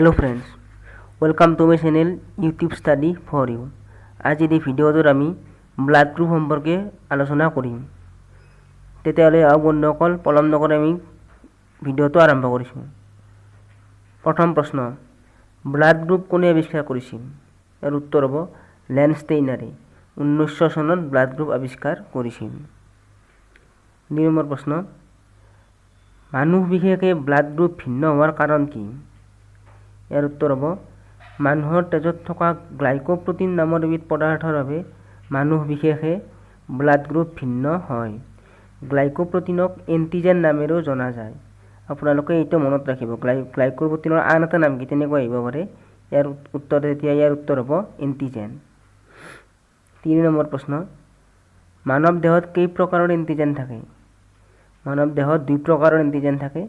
Hello friends, welcome to my channel YouTube Study for You. আজিৰ এই ভিডিঅ'টোত আমি ব্লাড গ্ৰুপ সম্পৰ্কে আলোচনা কৰিম। তেতিয়াহ'লে আহক বন্ধুসকল, পলম নকৰি আমি ভিডিঅ'টো আৰম্ভ কৰিছোঁ। প্ৰথম প্ৰশ্ন, ব্লাড গ্ৰুপ কোনে আৱিষ্কাৰ কৰিছিল? ইয়াৰ উত্তৰ হ'ব লেণ্ডষ্টেইনাৰে 1900 চনত ব্লাড গ্ৰুপ আৱিষ্কাৰ কৰিছিল। 2 নম্বৰ প্ৰশ্ন, মানুহ বিশেষে ব্লাড গ্ৰুপ ভিন্ন হোৱাৰ কাৰণ কি? ইয়াৰ উত্তৰ হ'ব মানুহৰ তেজত থকা গ্লাইকোপ্ৰটিন নামৰ এবিধ পদাৰ্থৰ বাবে মানুহ বিশেষে ব্লাড গ্ৰুপ ভিন্ন হয়। গ্লাইকোপ্ৰটিনক এণ্টিজেন নামেৰেও জনা যায়। আপোনালোকে এইটো মনত ৰাখিব। গ্লাইকোপ্ৰটিনৰ আন এটা নাম কি, তেনেকুৱা আহিব পাৰে। ইয়াৰ উত্তৰ তেতিয়া ইয়াৰ উত্তৰ হ'ব এণ্টিজেন। 3 নম্বৰ প্ৰশ্ন, মানৱ দেহত কেই প্ৰকাৰৰ এণ্টিজেন থাকে? মানৱ দেহত দুই প্ৰকাৰৰ এণ্টিজেন থাকে,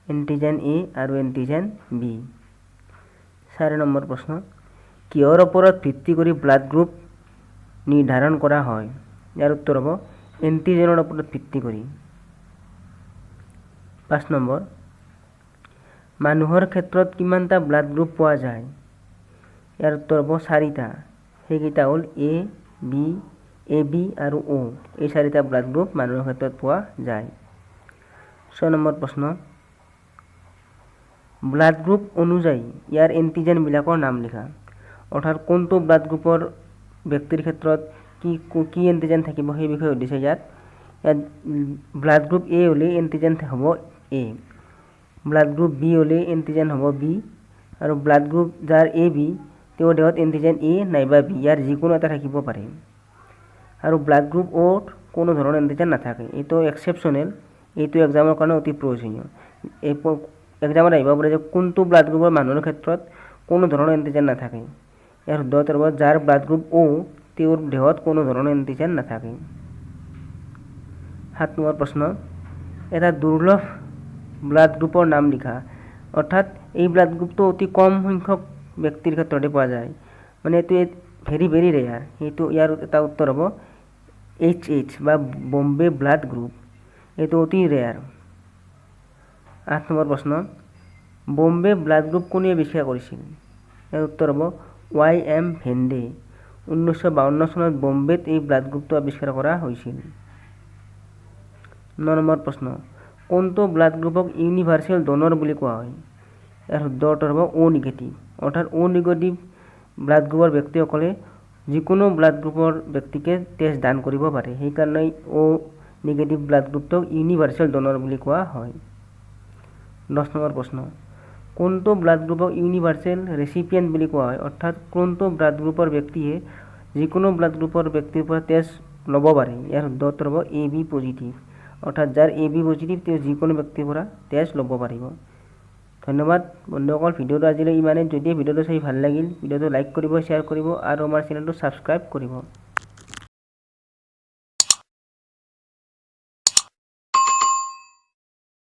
এণ্টিজেন এ আৰু এণ্টিজেন বি। 4 নম্বৰ প্ৰশ্ন, কিহৰ ওপৰত ভিত্তি কৰি ব্লাড গ্ৰুপ নিৰ্ধাৰণ কৰা হয়? ইয়াৰ উত্তৰ হ'ব এণ্টিজেনৰ ওপৰত ভিত্তি কৰি। 5 নম্বৰ, মানুহৰ ক্ষেত্ৰত কিমানটা ব্লাড গ্ৰুপ পোৱা যায়? ইয়াৰ উত্তৰ হ'ব চাৰিটা। সেইকেইটা হ'ল এ, বি, এ বি আৰু অ'। এই চাৰিটা ব্লাড গ্ৰুপ মানুহৰ ক্ষেত্ৰত পোৱা যায়। 6 নম্বৰ প্ৰশ্ন, ব্লাড গ্ৰুপ অনুযায়ী ইয়াৰ এণ্টিজেনবিলাকৰ নাম লিখা। অৰ্থাৎ কোনটো ব্লাড গ্ৰুপৰ ব্যক্তিৰ ক্ষেত্ৰত কি কি এণ্টিজেন থাকিব, সেই বিষয়ে সুধিছে ইয়াত। ইয়াত ব্লাড গ্ৰুপ এ হ'লে এণ্টিজেন হ'ব এ, ব্লাড গ্ৰুপ বি হ'লে এণ্টিজেন হ'ব বি আৰু ব্লাড গ্ৰুপ যাৰ এ বি, তেওঁৰ দেহত এণ্টিজেন এ নাইবা বি, ইয়াৰ যিকোনো এটা থাকিব পাৰে। আৰু ব্লাড গ্ৰুপ অ'ত কোনো ধৰণৰ এণ্টিজেন নাথাকে। এইটো এক্সেপশ্যনেল। এইটো এক্সামৰ কাৰণে অতি প্ৰয়োজনীয়। এই এক্সামত আহিব পাৰে যে কোনটো ব্লাড গ্ৰুপৰ মানুহৰ ক্ষেত্ৰত কোনো ধৰণৰ এণ্টিজেন নাথাকে। ইয়াৰ শুদ্ধ উত্তৰ হ'ব যাৰ ব্লাড গ্ৰুপ অ', তেওঁৰ দেহত কোনো ধৰণৰ এণ্টিজেন নাথাকে। 7 নম্বৰ প্ৰশ্ন, এটা দুৰ্লভ ব্লাড গ্ৰুপৰ নাম লিখা। অৰ্থাৎ এই ব্লাড গ্ৰুপটো অতি কম সংখ্যক ব্যক্তিৰ ক্ষেত্ৰতে পোৱা যায়, মানে এইটো ভেৰি ভেৰি ৰেয়াৰ। সেইটো ইয়াৰ এটা উত্তৰ হ'ব এইচ এইচ বা বম্বে ব্লাড গ্ৰুপ। এইটো অতি ৰেয়াৰ। 8 নম্বৰ প্ৰশ্ন, বম্বে ব্লাড গ্ৰুপ কোনে আৱিষ্কাৰ কৰিছিল? ইয়াৰ উত্তৰ হ'ব ৱাই এম ভেণ্ডে। 1952 চনত বম্বেত এই ব্লাড গ্ৰুপটো আৱিষ্কাৰ কৰা হৈছিল। 9 নম্বৰ প্ৰশ্ন, কোনটো ব্লাড গ্ৰুপক ইউনিভাৰ্চেল ড'নৰ বুলি কোৱা হয়? ইয়াৰ শুদ্ধ উত্তৰ হ'ব অ' নিগেটিভ। অৰ্থাৎ অ' নিগেটিভ ব্লাড গ্ৰুপৰ ব্যক্তিসকলে যিকোনো ব্লাড গ্ৰুপৰ ব্যক্তিকে তেজ দান কৰিব পাৰে। সেইকাৰণে অ' নিগেটিভ ব্লাড গ্ৰুপটোক ইউনিভাৰ্চেল ড'নৰ বুলি কোৱা হয়। 10 নম্বৰ প্ৰশ্ন, কোনটো ব্লাড গ্ৰুপক ইউনিভাৰ্চেল ৰেচিপিয়েণ্ট বুলি কোৱা হয়? অৰ্থাৎ কোনটো ব্লাড গ্ৰুপৰ ব্যক্তিয়ে যিকোনো ব্লাড গ্ৰুপৰ ব্যক্তিৰ পৰা তেজ ল'ব পাৰে? ইয়াৰ শুদ্ধ উত্তৰ হ'ব এ বি পজিটিভ। অৰ্থাৎ যাৰ এ বি পজিটিভ, তেওঁ যিকোনো ব্যক্তিৰ পৰা তেজ ল'ব পাৰিব। ধন্যবাদ বন্ধুসকল, ভিডিঅ'টো আজিলৈ ইমানেই। যদি ভিডিঅ'টো চাই ভাল লাগিল, ভিডিঅ'টো লাইক কৰিব, শ্বেয়াৰ কৰিব আৰু আমাৰ চেনেলটো ছাবস্ক্ৰাইব কৰিব।